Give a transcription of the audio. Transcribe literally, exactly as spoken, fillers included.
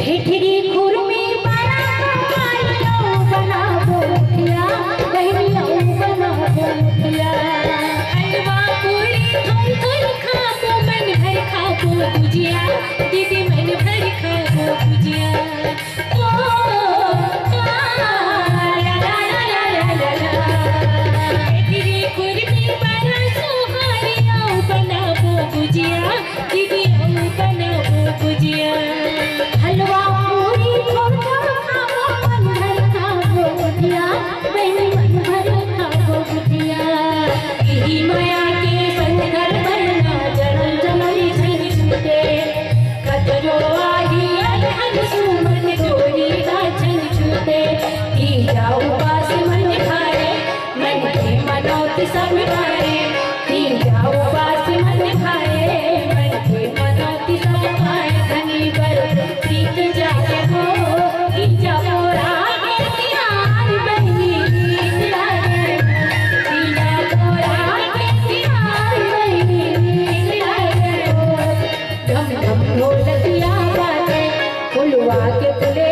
ठेठरी खुरमी बड़ा मारियो बनाबो मुखिया, बहिनियो बनाबो मुखिया। हलवा पूरी थोर थोर खाबो, मन भर खाबो गुजिया, दीदी मन भर खाबो गुजिया। ओ, आ, ला, ला, ला। ठेठरी खुरमी बड़ा सोहारियो बनाबो गुजिया, दीदी अउ बनाबो गुजिया। हलवा पूरी थोर थोर खाबो, मन भर खाबो गुजिया, बहिनी मन भर खाबो गुजिया। इही मया के संग घर बनना, जनम जनम झन छूटे। कतरो आही अलहन सुमन, गोरी ला झन छूटे। तीजा उपास मन खाए, मन के मनौती सब पाए। तीजा उपास मन खाए, मन के मनौती सब पाए। धनी बर प्रीत जागे हो, तीजा मोरा के तिहार बहिनी नीक लागे। तीजा मोरा के तिहार बहिनी नीक लागे हो। ढम ढम ढोलकिया बाजे, फुलवा के फुले